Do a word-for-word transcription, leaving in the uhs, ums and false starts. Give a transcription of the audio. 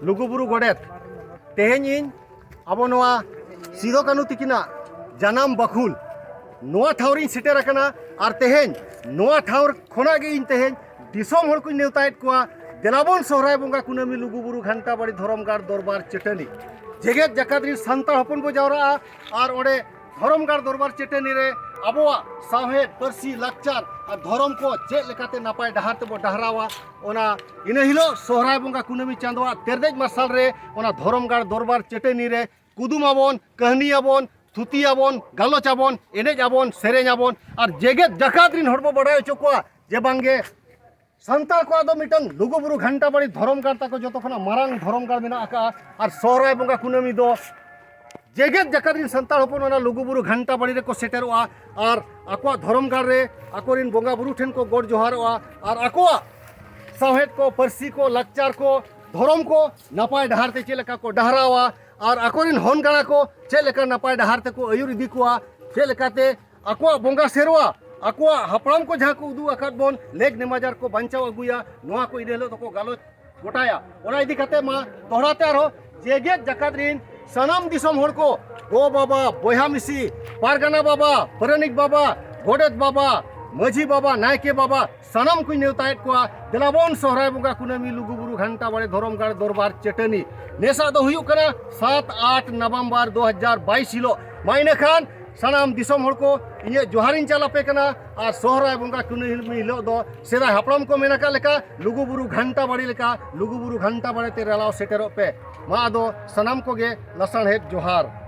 ᱞᱩᱜᱩᱵᱩᱨᱩ ᱜᱚᱰᱮᱛ, ᱛᱮᱦᱮᱧ ᱤᱧ ᱟᱵᱚ ᱱᱚᱣᱟ ᱥᱤᱫᱚ ᱠᱟᱹᱱᱦᱩ ᱛᱤᱠᱤᱱᱟᱜ ᱡᱟᱱᱟᱢ ᱵᱟᱠᱷᱩᱞ ᱱᱚᱣᱟ ᱴᱷᱟᱶ ᱨᱤᱧ ᱥᱮᱴᱮᱨ ᱟᱠᱟᱱᱟ᱾ ᱟᱨ ᱛᱮᱦᱮᱧ ᱱᱚᱣᱟ ᱴᱷᱟᱶ ᱠᱷᱚᱱᱟᱜ ᱜᱮ ᱤᱧ ᱛᱮᱦᱮᱧ ᱫᱤᱥᱚᱢ ᱦᱚᱲ ᱠᱚᱧ ᱱᱮᱣᱛᱟᱭᱮᱫ ᱠᱚᱣᱟ, ᱫᱮᱞᱟᱵᱚᱱ ᱥᱚᱦᱨᱟᱭ ᱵᱚᱸᱜᱟ ᱠᱩᱱᱟᱹᱢᱤ ᱞᱩᱜᱩᱵᱩᱨᱩ ᱜᱷᱟᱱᱴᱟᱵᱟᱲᱤ ᱫᱷᱚᱨᱚᱢ ᱜᱟᱲ ᱫᱚᱨᱵᱟᱨ ᱪᱟᱹᱴᱟᱹᱱᱤ᱾ ᱡᱮᱜᱮᱛ ᱡᱟᱠᱟᱛ ᱨᱤᱱ ᱥᱟᱱᱛᱟᱲ ᱦᱚᱯᱚᱱ ᱵᱚ ᱡᱟᱣᱨᱟᱜᱼᱟ ᱟᱨ ᱚᱸᱰᱮ ᱫᱷᱚᱨᱚᱢ ᱜᱟᱲ ᱫᱚᱨᱵᱟᱨ ᱪᱟᱹᱴᱟᱹᱱᱤ ᱨᱮ ᱟᱵᱚᱣᱟᱜ ᱥᱟᱶᱦᱮᱫ, ᱯᱟᱹᱨᱥᱤ, ᱞᱟᱠᱪᱟᱨ ᱟᱨ ᱫᱷᱚᱨᱚᱢ ᱠᱚ ᱪᱮᱫ ᱞᱮᱠᱟᱛᱮ ᱱᱟᱯᱟᱭ ᱰᱟᱦᱟᱨ ᱛᱮᱵᱚ ᱰᱟᱦᱨᱟᱣᱟ, ᱚᱱᱟ ᱤᱱᱟᱹ ᱦᱤᱞᱳᱜ ᱥᱚᱦᱨᱟᱭ ᱵᱚᱸᱜᱟ ᱠᱩᱱᱟᱹᱢᱤ ᱪᱟᱸᱫᱳᱣᱟᱜ ᱛᱮᱨᱫᱮᱡ ᱢᱟᱨᱥᱟᱞ ᱨᱮ ᱚᱱᱟ ᱫᱷᱚᱨᱚᱢ ᱜᱟᱲ ᱫᱚᱨᱵᱟᱨ ᱪᱟᱹᱴᱟᱹᱱᱤ ᱨᱮ ᱠᱩᱫᱩᱢ ᱟᱵᱚᱱ, ᱠᱟᱹᱦᱱᱤ ᱟᱵᱚᱱ, ᱛᱷᱩᱛᱤ ᱟᱵᱚᱱ, ᱜᱟᱞᱚᱪ ᱟᱵᱚᱱ, ᱮᱱᱮᱡ ᱟᱵᱚᱱ, ᱥᱮᱨᱮᱧ ᱟᱵᱚᱱ ᱟᱨ ᱡᱮᱜᱮᱛ ᱡᱟᱠᱟᱛ ᱨᱤᱱ ᱦᱚᱲ ᱵᱚ ᱵᱟᱰᱟᱭ ᱦᱚᱪᱚ ᱠᱚᱣᱟ ᱡᱮ ᱵᱟᱝᱜᱮ ᱥᱟᱱᱛᱟᱲ ᱠᱚᱣᱟᱜ ᱫᱚ ᱢᱤᱫᱴᱟᱝ ᱞᱩᱜᱩᱵᱩᱨᱩ ᱜᱷᱟᱱᱴᱟᱵᱟᱲᱤ ᱫᱷᱚᱨᱚᱢ ᱜᱟᱲ ᱛᱟᱠᱚ ᱡᱚᱛᱚ ᱠᱷᱚᱱᱟᱜ ᱢᱟᱨᱟᱝ ᱫᱷᱚᱨᱚᱢ ᱜᱟᱲ ᱢᱮᱱᱟᱜ ᱟᱠᱟᱫᱼᱟ᱾ ᱟᱨ ᱥᱚᱦᱨᱟᱭ ᱵᱚᱸᱜᱟ ᱠᱩᱱᱟᱹᱢᱤ ᱫᱚ ᱡᱮᱜᱮᱛ ᱡᱟᱠᱟᱛ ᱨᱤᱱ ᱥᱟᱱᱛᱟᱲ ᱦᱚᱯᱚᱱ ᱚᱱᱟ ᱞᱩᱜᱩᱵᱩᱨᱩ ᱜᱷᱟᱱᱴᱟᱵᱟᱲᱤ ᱨᱮᱠᱚ ᱥᱮᱴᱮᱨᱚᱜᱼᱟ ᱟᱨ ᱟᱠᱚᱣᱟᱜ ᱫᱷᱚᱨᱚᱢ ᱜᱟᱲ ᱨᱮ ᱟᱠᱚᱨᱮᱱ ᱵᱚᱸᱜᱟ ᱵᱩᱨᱩ ᱴᱷᱮᱱ ᱠᱚ ᱜᱚᱰ ᱡᱚᱦᱟᱨᱚᱜᱼᱟ ᱟᱨ ᱟᱠᱚᱣᱟᱜ ᱥᱟᱶᱦᱮᱫ ᱠᱚ, ᱯᱟᱹᱨᱥᱤ ᱠᱚ, ᱞᱟᱠᱪᱟᱨ ᱠᱚ, ᱫᱷᱚᱨᱚᱢ ᱠᱚ ᱱᱟᱯᱟᱭ ᱰᱟᱦᱟᱨ ᱛᱮ ᱪᱮᱫ ᱞᱮᱠᱟ ᱠᱚ ᱰᱟᱦᱨᱟᱣᱟ ᱟᱨ ᱟᱠᱚᱨᱮᱱ ᱦᱚᱱ ᱜᱟᱬᱟ ᱠᱚ ᱪᱮᱫ ᱞᱮᱠᱟ ᱱᱟᱯᱟᱭ ᱰᱟᱦᱟᱨ ᱛᱮᱠᱚ ᱟᱹᱭᱩᱨ ᱤᱫᱤ ᱠᱚᱣᱟ, ᱪᱮᱫ ᱞᱮᱠᱟᱛᱮ ᱟᱠᱚᱣᱟᱜ ᱵᱚᱸᱜᱟ ᱥᱮᱨᱣᱟ, ᱟᱠᱚᱣᱟᱜ ᱦᱟᱯᱲᱟᱢ ᱠᱚ ᱡᱟᱦᱟᱸ ᱠᱚ ᱩᱫᱩᱜ ᱟᱠᱟᱫ ᱵᱚᱱ, ᱞᱮᱠ ᱱᱮᱢᱟᱪᱟᱨ ᱠᱚ ᱵᱟᱧᱪᱟᱣ ᱟᱹᱜᱩᱭᱟ, ᱱᱚᱣᱟ ᱠᱚ ᱤᱱᱟᱹ ᱦᱤᱞᱳᱜ ᱫᱚᱠᱚ ᱜᱟᱞᱚᱪ ᱜᱚᱴᱟᱭᱟ᱾ ᱚᱱᱟ ᱤᱫᱤ ᱠᱟᱛᱮ ᱢᱟ ᱫᱚᱦᱲᱟ ᱛᱮ ᱟᱨᱦᱚᱸ ᱡᱮᱜᱮᱛ ᱡᱟᱠᱟᱛ ᱨᱤᱱ ᱥᱟᱱᱟᱢ ᱫᱤᱥᱚᱢ ᱦᱚᱲ ᱠᱚ, ᱜᱚ ᱵᱟᱵᱟ, ᱵᱚᱭᱦᱟ ᱢᱤᱥᱤ, ᱯᱟᱨᱜᱟᱱᱟ ᱵᱟᱵᱟ, ᱯᱟᱨᱟᱱᱤᱠ ᱵᱟᱵᱟ, ᱜᱚᱰᱮᱛ ᱵᱟᱵᱟ, ᱢᱟᱹᱡᱷᱤ ᱵᱟᱵᱟ, ᱱᱟᱭᱠᱮ ᱵᱟᱵᱟ, ᱥᱟᱱᱟᱢ ᱠᱚᱧ ᱱᱮᱣᱛᱟᱭᱮᱫ ᱠᱚᱣᱟ᱾ ᱫᱮᱞᱟᱵᱚᱱ ᱥᱚᱦᱨᱟᱭ ᱵᱚᱸᱜᱟ ᱠᱩᱱᱟᱹᱢᱤ ᱞᱩᱜᱩᱵᱩᱨᱩ ᱜᱷᱟᱱᱴᱟᱵᱟᱲᱤ ᱫᱷᱚᱨᱚᱢ ᱜᱟᱲ ᱫᱚᱨᱵᱟᱨ ᱪᱟᱹᱴᱟᱹᱱᱤ᱾ ᱱᱮᱥᱟᱜ ᱫᱚ ᱦᱩᱭᱩᱜ ᱠᱟᱱᱟ ᱥᱟᱛ ᱟᱴ ᱱᱚᱵᱷᱮᱢᱵᱚᱨ ᱫᱩ ᱦᱟᱡᱟᱨ ᱵᱟᱭᱤᱥ ᱦᱤᱞᱳᱜ᱾ ᱢᱟ ᱤᱱᱟᱹ ᱠᱷᱟᱱ ᱥᱟᱱᱟᱢ ᱫᱤᱥᱚᱢ ᱦᱚᱲ ᱠᱚ ᱤᱧᱟᱹᱜ ᱡᱚᱦᱟᱨᱤᱧ ᱪᱟᱞ ᱟᱯᱮ ᱠᱟᱱᱟ᱾ ᱟᱨ ᱥᱚᱦᱨᱟᱭ ᱵᱚᱸᱜᱟ ᱠᱩᱱᱟᱹᱢᱤ ᱦᱤᱞᱳᱜ ᱫᱚ ᱥᱮᱫᱟᱭ ᱦᱟᱯᱲᱟᱢ ᱠᱚ ᱢᱮᱱ ᱟᱠᱟᱫ ᱞᱮᱠᱟ ᱞᱩᱜᱩᱵᱩᱨᱩ ᱜᱷᱟᱱᱴᱟᱵᱟᱲᱤ ᱞᱮᱠᱟ ᱞᱩᱜᱩᱵᱩᱨᱩ ᱜᱷᱟᱱᱴᱟᱵᱟᱲᱤ ᱛᱮ ᱨᱮᱞᱟᱣ ᱥᱮᱴᱮᱨᱚᱜ ᱯᱮ᱾ ᱢᱟ ᱟᱫᱚ ᱥᱟᱱᱟᱢ ᱠᱚᱜᱮ ᱞᱟᱥᱟᱲᱦᱮᱫ ᱡᱚᱦᱟᱨ᱾